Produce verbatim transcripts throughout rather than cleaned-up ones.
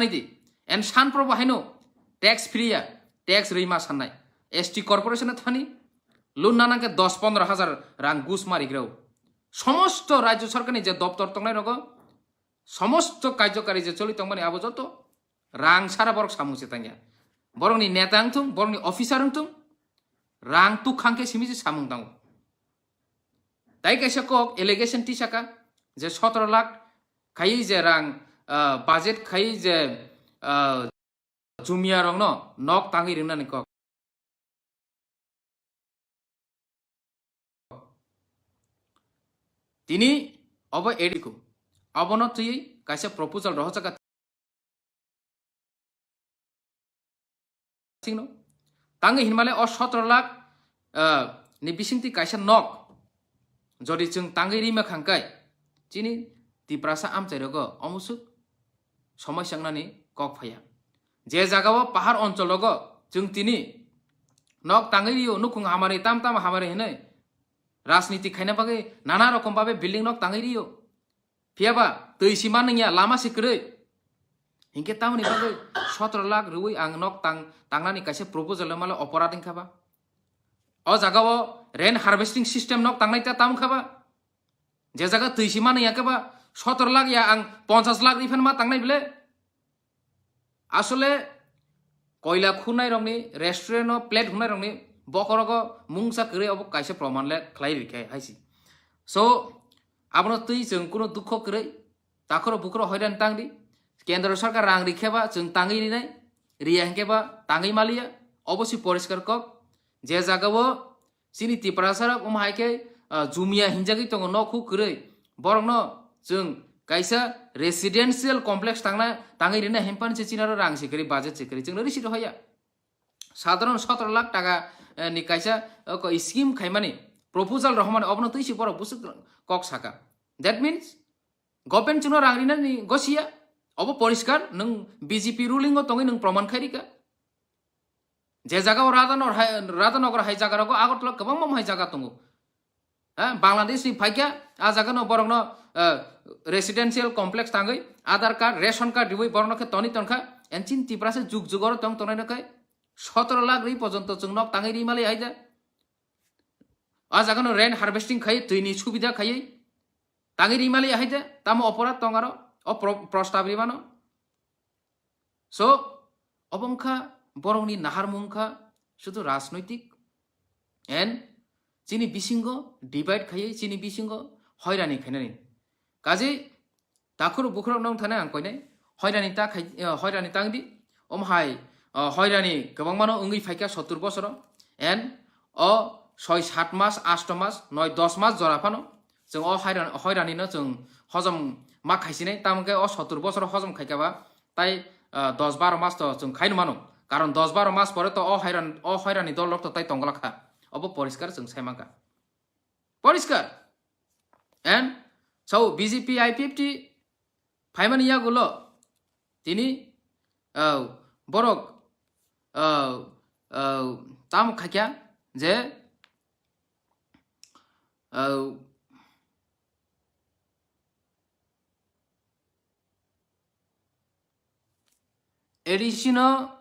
di. And sanprobo haino tax free ya, tax rwi ma sannai. S T corporation thani loan nana khe dos pondro hajar rang gus ma rigrao. Somosto rajyo sarkarni je doptor tongnai rogo, somosto karjokari je choli tongmani abo joto rang sara borok samung se tangya. Borokni neta wngthung, borokni officer wngthung, rang tukhang khe simi se samung tango. Tai kaisa kok allegation tisaka je sotoro lakh khai je rang, ah, budget khai je, ah, jumia rokno nok tangwi ringnani kok. Tini obo ediko. Abono twiwi kaisa proposal rohorjak singno. Tangwi hinmale o sotoro lakh, ah, ni bisingtwi kaisa nok jodi chwng tangwi rima khangkai, chini Tiprasa amchai rogo omusuk somosya wngnani kok phaiya. Je jagao pahar onchol rogo chwng tini nok tangwi rio, nukhung hamari tam tam hamari hinwi rajniti khaina bagwi nana rokom babe building nok tangwi rio. Phiyaba twi si manwngya, lama si kwrwi. Hinkhe tamoni bagwi sotoro lakh rwui ang nok tang, tangnani kaisa proposal mala oporad wngkha ba. O jagao rain harvesting system nok tangnai ta tam kha ba. Je jaga twi si manwngya khe ba sotoro lakh ya ang ponchas lakh rwi phan ma tangnai bile. Asole koila khunai rokni restaurant o plate hunai rokni bokorogo mungsa kwrwi obo kaisa proman le khlai rikhe haisi. So abono twi chwng kuno dukho kwrwi takhoro bukhoro hoiran tangdi. Kendro sarkar rang rikheba chwng tangwi rinai, riya hinkhe ba tangwi maliya, obo si poriskar kok. Je jagao chini Tiprasarok omo hai khe, ah, jumia hinjagwi tongo, nok huk kwrwi. Borokno chwng kaisa residential complex tangna, tangwi rina hempani se chinaro rang se kwrwi, budget se kwrwi. Chwngno receipt hoya. Sadharon sotoro lakh taka, eh, ni kaisa, eh, ko scheme khaimani, proposal rohormani, obono twi si borok bwswk kok saka. That means, government chwngno rang rinani gosiya, obo poriskar, nwng B J P ruling o tongwi nwng proman khai rika. Je jagao Radhanagor hai, Radhanagar hai jaga rogo, Agartala kwbangma hai jaga tongo. Ha, Bangladesh ni phaikya, a jaga no borok no, eh, residential complex tangwi, Aadhaar card, ration card riwi borok no khe toni tonkha, and chini Tiprasa juk juk oro tong tongnai no khe sotoro lakh rwi porjonto chwng nok tangwi ri mali hai da. A jaga no rain harvesting khai, twi ni subida khai, tangwi ri mali hai da, tamo oporad tong aro, o pro-, prostab ri mano. So, obo wngkha borokni naharmung wngkha sudu rajnoitik and chini bisingo divide khaiwi chini bisingo hoirani khainani. Kaje takhuru bukhurok nong thana ang koinai hoirani ta khai, eh, hoirani tangdi. Om hai, eh, hoirani kwbangmano wngwi phaikha sottur bosoro and o soi sat mas, asto mas, noi dos mas jora phano chwng o hairan-, hoirani no chwng hojom ma khaisinai, tamo khe o sottur bosoro hojom khaikha ba tai, ah, dos baro mas to chwng khaino mano, karon dos baro mas pore to o hairan-, o hoirani dol rok to tai tongla kha, obo poriskar chwng sai mankha, poriskar. And so B J P I P F T phaimani yagulo tini, ah, borok, ah, ah, tamo khaikha je, ah, A D C no,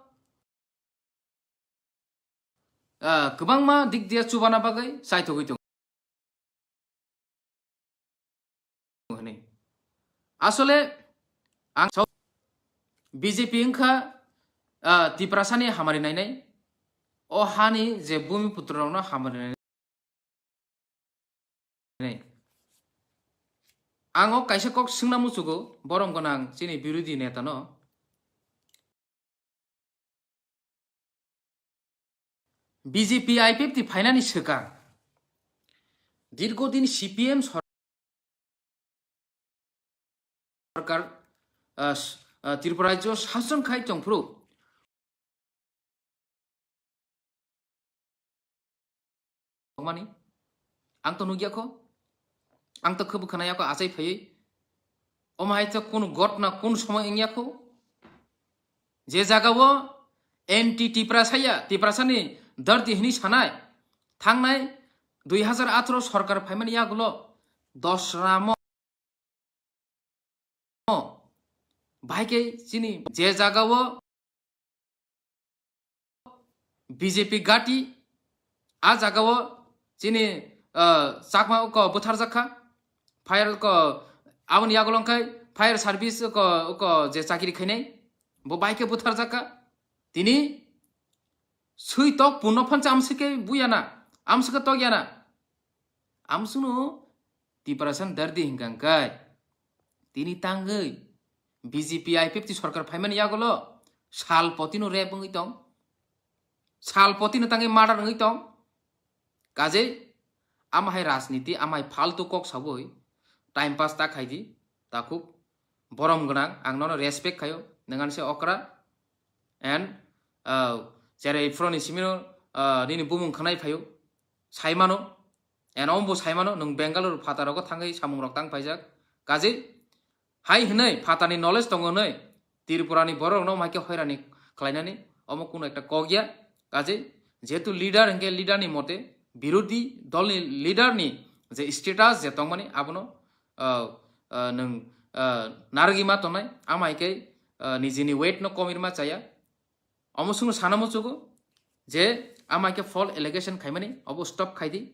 ah, kwbangma dik diya chubana bagwi chaithogwi tongo hwnwi. Asole ang sao B J P wngkha, ah, Tiprasani hamari nainai, o hani je bumiputro rokno hamari nainai. Ang o kaisa kok swngna muchugo, borom gwnang chini birodhi neta no. B J P I P F T phainani swkang dirghodin C P M sor-, sorkar, ah, s-, ah, Tripura rajyo sason khai tongphuru. Mani, ang to nugya kho, ang to khubu khana yakho achai phaiwi. Omo hai to kun gotna kun somoy wngya kho. Je jaga o anti Tiprasa ya, Tiprasa ni dardi hini sanai, thangnai dui hazar atharo sorkar phaimani yagulo dos ramo Bahai khe chini je jagao B J P gati, a jagao chini, ah, Chakma oko butharjak kha. Fire oko aboni yagulo wngkha fire service oko, oko je chakiri khainai, bo bahai khe butharjak kha. Tini sui tok punno phansa amsike buyana, amsike tokyana. Amsunu Tiprasa ni dardi hingka hingkai. Tini tangwi B J P I P F T sorkar phaimani yagulo sal potino rep wngwi tong. Sal potino tangwi murder wngwi tong. Kajei ama hai rajniti, ama hai faltu kok sawi time pass ta khaidi, takhuk borom gwnang, ang nono respect khayo, nwngan se okra. And, uh, cherai phuroni simino, uh, nini bumung khanai phaio, saimano, and ombo saimano, nwng Bangalore phataro go thangwi samungrok tang phaijak. Kajei, hai hwnwi phatarni knowledge tongo hwnwi, Tripurani bororokno omo hai khe hoirani khlainani, omo kuno ekta kok ya. Kajei, jehetu leader hwnkhe leaderni mote, birodhi dolni leaderni je status je tongmani, abono, uh, uh, nwng, uh, narwgwi ma tongnai, ama hai khe, uh, nijini weight no komirma chaya. Omo sungno sana muchugo je ama khe false allegation khaimani, obo stop khaidi.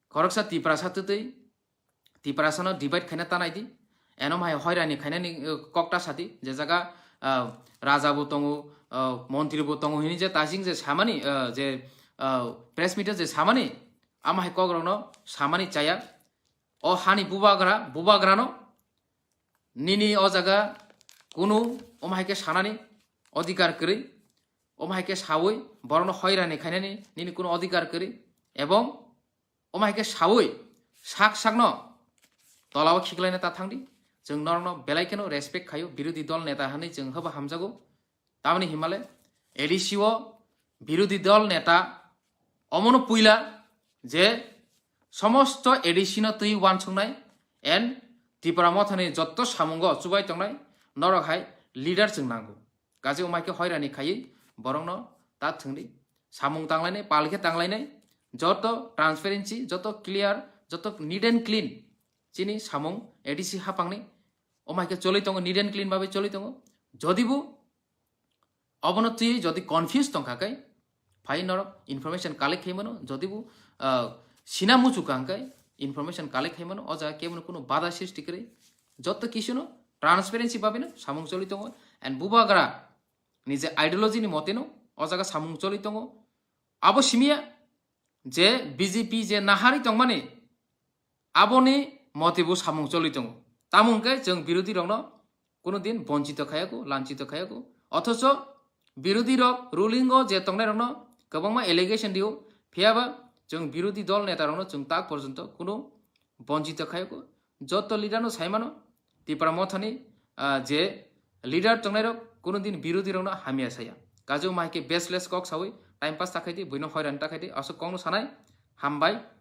Khoroksa Tiprasa twtwi Tiprasano divide khaina tanai di. Eno mai hoirani khainani, uh, kokta sadi, je jaga, uh, raja bo tongo, uh, montri bo tongo hini je tajing je samani, uh, je, uh, press meet je samani, ama hai kokrokno samani chaya. O hani bubagra, bubagrano nini o jaga kunu omo hai khe sanani odhikar kwrwi, omo hai khe sawi borokno hoirani khainani nini kunu odhikar kwrwi, ebong omo hai khe sawi sak sakno tolao khiklaina ta thangdi. Chwng norokno belai kheno respect khaio, birodhi dol neta hwnwi chwng hwba hamjago. Tamoni himale A D C o birodhi dol neta omono puila je somosto A D C no twi uansuknai and Tipra Mothani jotto samungo chubai tongnai norok hai leader chwng nango. Kaje omo hai khe hoirani khaiwi borokno ta thwngdi. Samung tanglainai, pal khe tanglainai, joto transparency, joto clear, joto neat and clean. Chini samung A D C hapangni omo hai khe choli tongo, neat and clean babe choli tongo. Jodi bo obono twi jodi confuse tongkha khe, phai norok information collect khai mano. Jodi bo, ah, sina muchukha hwnkhe information collect khai mano. O jaga kebono kuno bada srishti kwrwi. Jotto kisuno transparency babino samung choli tongo. And bubagra ni je ideology ni moteno o jaga samung choli tongo. Abo simiya je B J P je nahari tongmani, aboni mote bo samung choli tongo. Tamo hwnkhe chwng birodhi rokno kuno din bonchito khayako, lanchito khayako. Othocho birodhi rok ruling o je tongnai rokno kwbangma allegation rio, phiyaba chwng birodhi dol neta rokno chwng tak porjonto kuno bonchito khayako. Jotto leader no saimano, Tipra Mothani, ah, je leader tongnai rok kuno din birodhi rokno hamya saya. Kaje omo hai khe baseless kok sawi time pass ta khaidi, buino hoiran ta khaidi, aswk kokno sanai, hambai.